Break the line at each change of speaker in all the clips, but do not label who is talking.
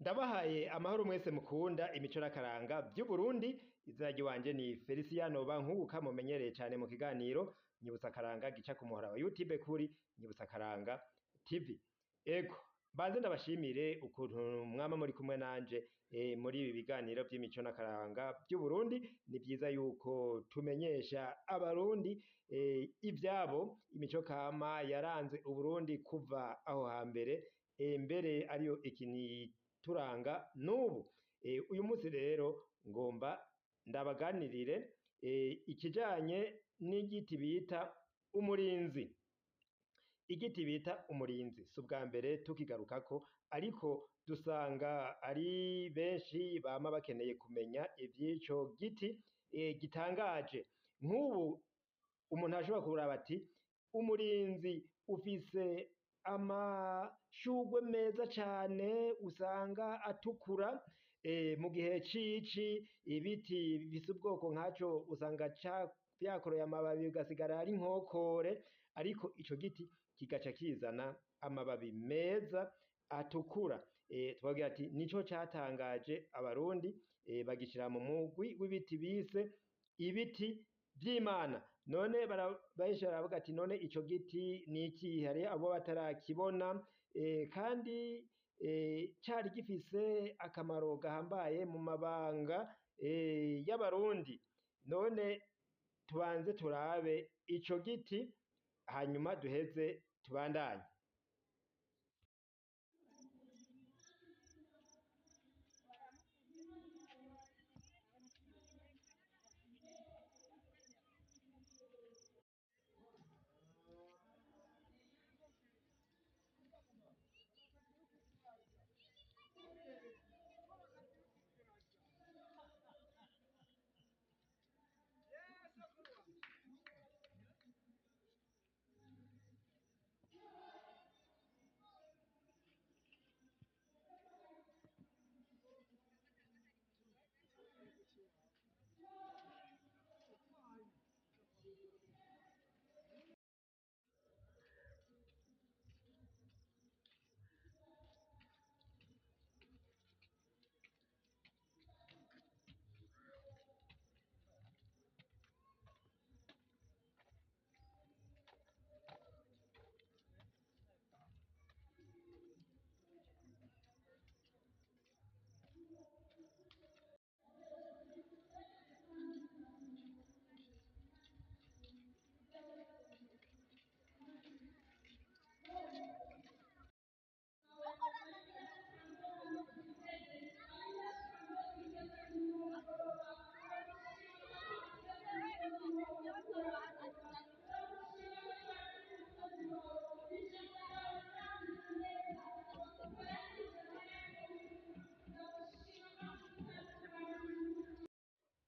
Ndabahaye amahoro mwese mukunda imico n'akaranga vy'Uburundi. Izina ry'iwanje ni Feliciano Bankuka, mumenyereye cane mu kiganiro Nyibutsa Akaranga gica ku muhora wa YouTube kuri Nyibutsa Akaranga TV. Ego, mbanze ndabashimire ukuntu mwama muri kumwe nanje muri ibi biganiro vy'imico n'akaranga vy'Uburundi. Ni vyiza yuko tumenyesha abarundi ivyabo, imico kama yaranze Uburundi kuva aho hambere, mbere ariyo ikinituranga n'ubu. Uyu munsi rero ngomba ndabaganirire ikijanye n'igiti bita umurinzi. Igiti bita umurinzi si ubwa mbere tukigarukako, ariko dusanga ari benshi bama bakeneye kumenya ivy'ico giti gitangaje. Nk'ubu umuntu ashobora kuraba ati umurinzi ufise amashurwe meza cane usanga atukura, mu gihe c'ici ibiti bifise ubwoko nkaco usanga vyakoroye amababi ugasigara ari inkokore, ariko ico giti kigaca kizana amababi meza atukura. Twogira ati nico catangaje abarundi, bagishira mu mugwi w'ibiti bise ibiti vy'Imana. None benshi baravuga ati none ico giti ni ikihe? Hariho abo batarakibona, kandi cari gifise akamaro gahambaye mu mabanga y'abarundi. None tubanze turabe ico giti, hanyuma duheze tubandanye.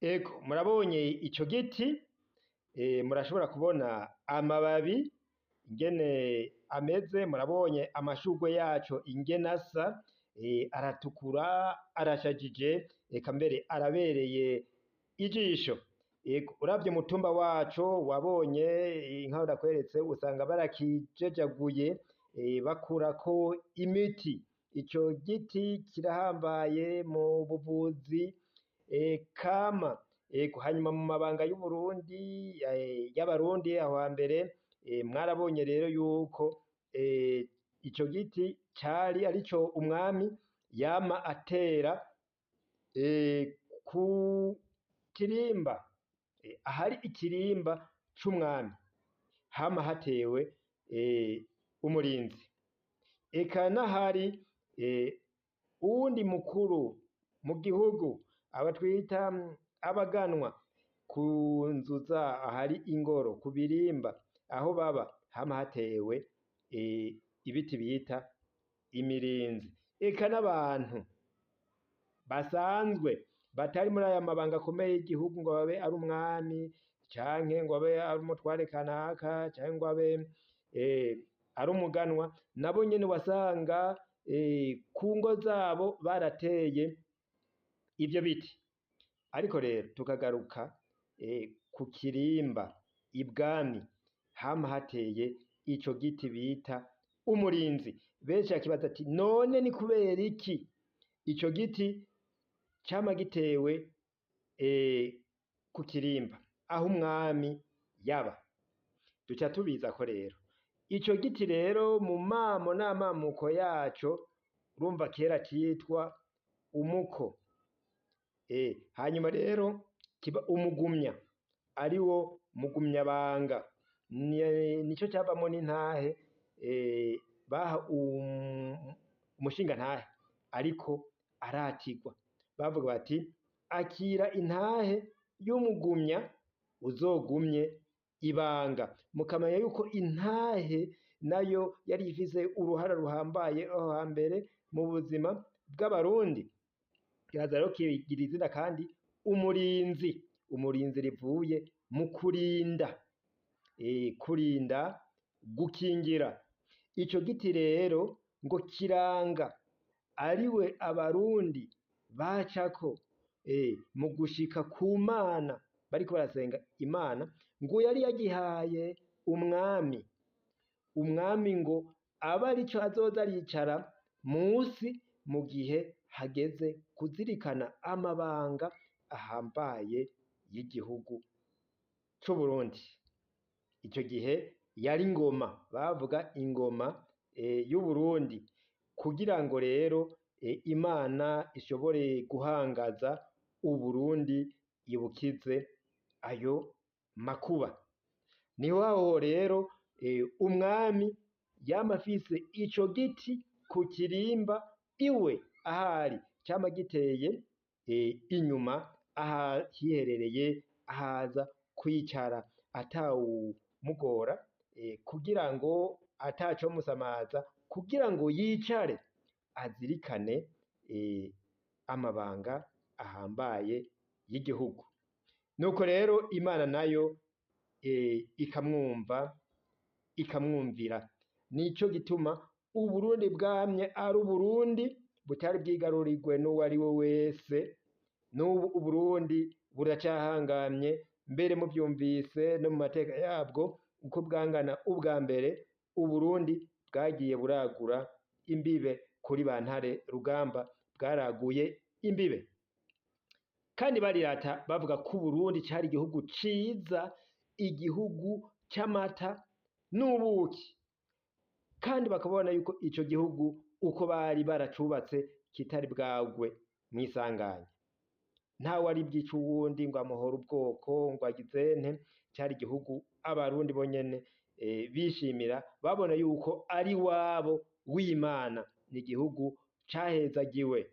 Ego, murabonye ico giti, murashobora kubona amababi ingene ameze, murabonye amashurwe yaco ingene asa, aratukura, arashajije, eka mbere arabereye ijisho. Ego, uravye umutumba waco wabonye inka ndakweretse, usanga barakijejaguye, bakurako imiti. Ico giti kirahambaye mu buvuzi kama. Ego, hanyuma mu mabanga y'Uburundi, y'abarundi aho hambere, mwarabonye rero yuko ico giti cari arico umwami yama atera ku kirimba, ahari ikirimba c'umwami hama hatewe umurinzi. Eka n'ahari uwundi mukuru mu gihugu, aba twita abaganwa, ku nzu za ahari ingoro, ku birimba aho baba hama hatewe ibiti bita imirinzi. Eka n'abantu basanzwe batari muri aya mabanga akomeye y'igihugu ngo babe ari umwami canke ngo abe ari umutware kanaka canke ngo abe ari umuganwa, nabo nyene wasanga ku ngo zabo barateye ivyo biti. Ariko rero tukagaruka ku kirimba ibwami hama hateye ico giti bita umurinzi. Benshi bakibaza ati none ni kubera iki Ico giti cama gitewe ku kirimba aho umwami yaba. Duca tubiza ko rero ico giti rero mu mamo n'amamuko yaco, urumva kera citwa umuko. Hanyuma rero kiba umugumya, ariwo mugumyabanga, nico cavamwo n'intahe baha umushingantahe ariko aratirwa, bavuga bati akira intahe y'umugumya uzogumye ibanga. Mukamenya yuko intahe nayo yari ifise uruhara ruhambaye aho hambere mu buzima bw'abarundi. Kiraza rero kigira izina kandi umurinzi, umurinzi rivuye mu kurinda, kurinda, gukingira. Ico giti rero ngo kiranga ariwe abarundi bacako mu gushika ku Mana, bariko barasenga Imana, ngo yari yagihaye umwami, umwami ngo abe arico azoza aricara musi mu gihe hageze kuzirikana amabanga ahambaye y'igihugu c'Uburundi. Ico gihe yari ingoma, bavuga ingoma y'Uburundi, kugira ngo rero Imana ishobore guhangaza Uburundi ibukize ayo makuba. Niho aho rero umwami yama afise ico giti ku kirimba iwe ahari, cama giteye inyuma aha hiherereye, ahaza kwicara atawumugora, kugira ngo atacomusamaza, kugira ngo yicare azirikane amabanga ahambaye y'igihugu. Nuko rero Imana nayo ikamwumva, ikamwumvira. Nico gituma Uburundi bwamye ari Uburundi butari bwigarurirwe n'uwo ari we wese. N'ubu Uburundi buracahangamye, mbere muvyumvise no mu mateka yabwo uko bwangana ubwa mbere, Uburundi bwagiye buragura imbibe kuri ba Ntare Rugamba, bwaraguye imbibe. Kandi barirata bavuga ko Uburundi cari igihugu ciza, igihugu c'amata n'ubuki. Kandi bakabona yuko ico gihugu uko bari baracubatse kitari bwagwe mw'isanganya. Ntawe ari bwica uwundi ngo amuhore ubwoko ngo agizente, cari igihugu abarundi bonyene bishimira, babona yuko ari wabo w'Imana, ni igihugu cahezagiwe,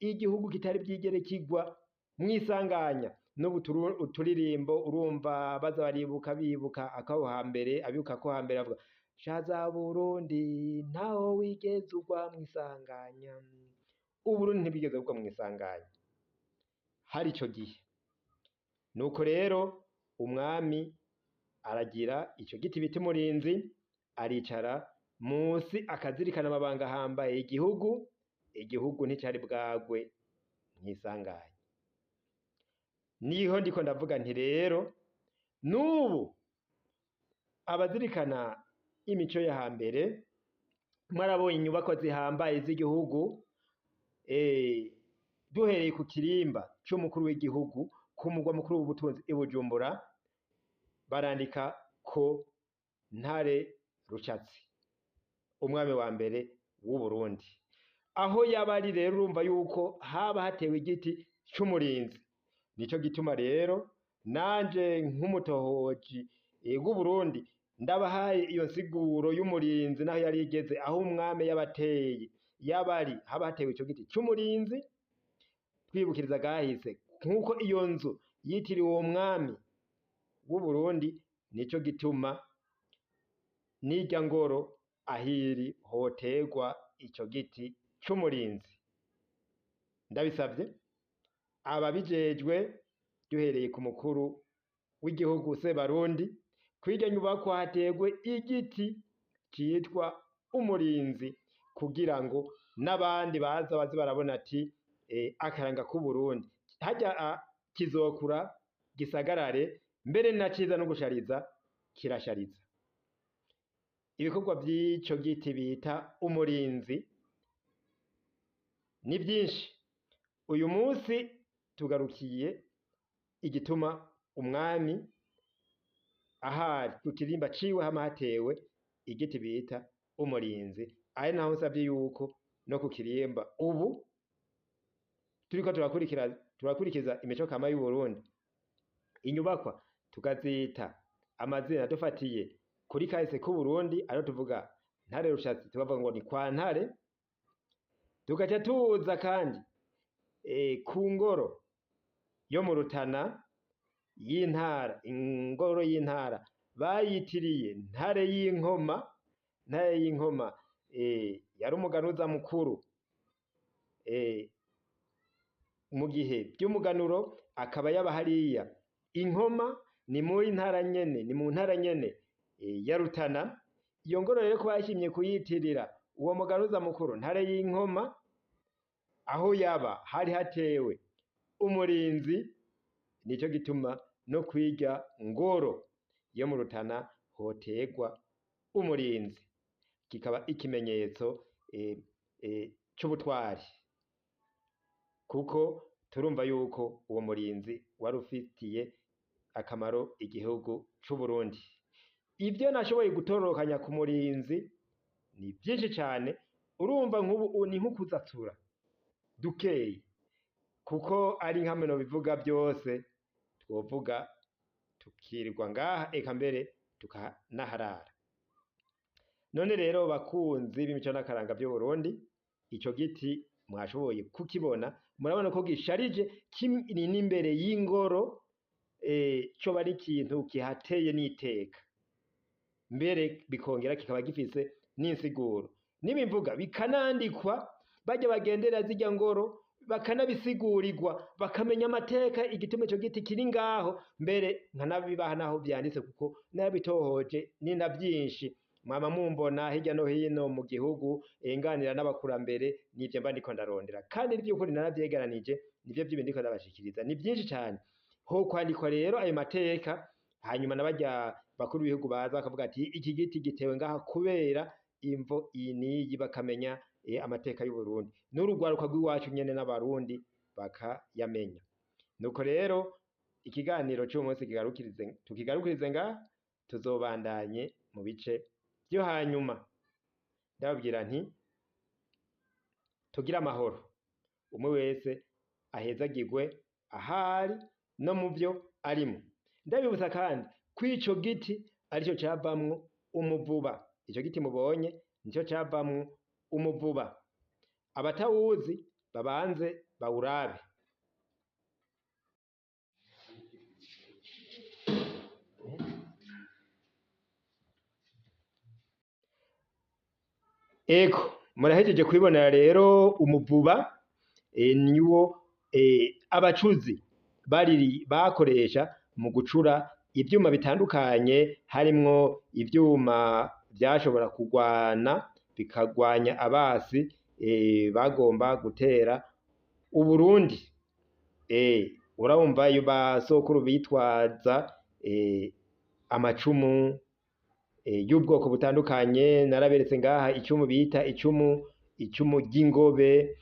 igihugu kitari bwigere kigwa mw'isanganya. N'ubu uturirimbo urumva baza baribuka, bibuka akaho hambere, abibuka ko hambere bavuga shaza Burundi ntaho wigeze ugwa mw'isanganya. Uburundi ntibwigeze bugwa mw'isanganya hari ico gihe. Nuko rero umwami aragira ico giti bita umurinzi, aricara musi akazirikana amabanga ahambaye igihugu, igihugu nticari bwagwe mw'isanganya. Niho ndiko ndavuga nti rero n'ubu abazirikana imico ya hambere, mwarabonye inyubako zihambaye z'igihugu, duhereye ku kirimba c'umukuru w'igihugu ku mugwa mukuru w'ubutunzi i Bujumbura, barandika ko Ntare Rushatsi, umwami wa mbere w'Uburundi. Aho yaba ari rero urumva yuko haba hatewe igiti c'umurinzi. Nico gituma rero nanje nk'umutohoji w'Uburundi ndabahaye iyo nsiguro y'umurinzi, naho yari igeze aho umwami yabateye yabari haba hatewe ico giti c'umurinzi, twibukiriza gahise nk'uko iyo nzu yitiriwe uwo mwami w'Uburundi. Nico gituma n'irya ngoro ahiri hoterwa ico giti c'umurinzi. Ndabisavye ababijejwe, duhereye ku mukuru w'igihugu Sebarundi, kw'irya nyubakwa haterwe igiti citwa umurinzi, kugira ngo n'abandi baza baze barabona ati akaranga k'Uburundi harya kizokura gisagarare, mbere na ciza no gushariza kirashariza. Ibikorwa vy'ico giti bita umurinzi Ni vyinshi. Uyu munsi tugarukiye igituma umwami ahari ku kirimba ciwe hama hatewe igiti bita umurinzi, ari naho nsavye yuko no ku kirimba ubu turiko turakurikiza imico kama y'Uburundi, inyubakwa tukazita amazina dufatiye kuri kahise k'Uburundi, ariho tuvuga Ntare Rushatsi tukavuga ngo ni kwa Ntare, tugaca tuza kandi ku ngoro yo mu Rutana y'intara, ingoro y'intara bayitiriye Ntare y'Inkoma. Ntare y'Inkoma yari umuganuza mukuru mu gihe vy'umuganuro, akaba yaba hariya Inkoma, ni mu ntara nyene, ni mu ntara nyene ya Rutana. Iyo ngoro rero ko bashimye kuyitirira uwo muganuza mukuru Ntare y'Inkoma, aho yaba hari hatewe umurinzi, nico gituma no kwirya ngoro yo mu Rutana hotegwa umurinzi, kikaba ikimenyetso c'ubutwari, kuko turumva yuko uwo murinzi wari ufitiye akamaro igihugu c'Uburundi. Ivyo nashoboye gutororokanya ku murinzi ni vyinshi cane, urumva nk'ubu ni nkukuzatura dukeyi, kuko ari nka no bivuga byose twovuga tukirirwa ngaha, eka mbere tukanaharara. None rero bakunzi b'imico n'akaranga vy'Uburundi, ico giti mwashoboye kukibona, murabona ko gisharije, kiri n'imbere y'ingoro, coba ari ikintu kihateye n'iteka, mbere bikongera kikaba gifise n'insiguro, n'ibimvuga bikanandikwa, barya bagendera zirya ngoro bakanabisigurirwa, bakamenya amateka igituma ico giti kiri ngaho, mbere nkanabibaha naho vyanditse, kuko narabitohoje ni na vyinshi. Mwama mumbona hirya no hino mu gihugu nganira n'abakurambere, nivyo mba ndiko ndarondera, kandi n'ivy'ukuri naravyegeranije, nivyo vy'ibindi ndiko ndabashikiriza, ni vyinshi cane. Ho kwandikwa rero ayo mateka, hanyuma n'abarya bakuru b'ibihugu baza bakavuga ati iki giti gitewe ngaha kubera imvo iyi n'iyi, bakamenya amateka y'Uburundi, n'urugwaruka rw'iwacu nyene n'abarundi bakayamenya. Nuko rero ikiganiro c'uyu munsi tukigarukirize ngaha, tuzobandanye mu bice vyo hanyuma. Ndababwira nti tugire amahoro, umwe wese ahezagirwe ahari no mu vyo arimo. Ndabibutsa kandi ko ico giti arico cavamwo umuvuba, ico giti mubonye nico cavamwo umuvuba. Abatawuzi babanze bawurabe. Ego, murahejeje kwibonera rero umuvuba, niwo abacuzi bari bakoresha mu gucura ivyuma bitandukanye, harimwo ivyuma vyashobora kugwana bikagwanya abasi bagomba gutera Uburundi. Urumva iyo basokuru bitwaza amacumu y'ubwoko butandukanye, naraberetse ngaha icumu bita icumu ry'ingobe,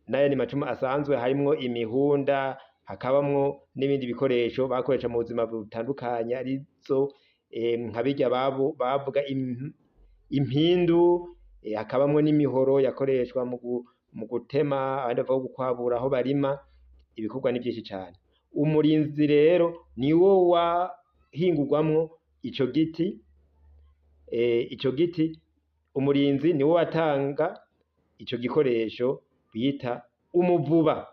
n'ayandi macumu asanzwe, harimwo imihunda, hakabamwo n'ibindi bikoresho bakoresha mu buzima butandukanye, arizo nka birya bavuga impindu, hakabamwo n'imihoro yakoreshwa mu gutema, abandi bavuga gukwabura aho barima. Ibikorwa ni vyinshi cane. Umurinzi rero niwo wahingurwamwo ico giti, ico giti umurinzi niwo watanga ico gikoresho bita umuvuba,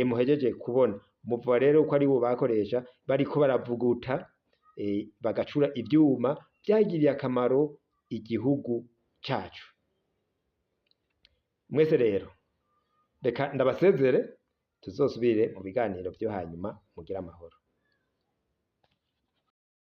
muhejeje kubona. Umuvuba rero ko ari wo bakoresha bariko baravuguta, bagacura ivyuma vyagiriye akamaro igihugu cacu. Mwese rero reka ndabasezere, tuzosubire mu biganiro vyo hanyuma, mugire amahoro.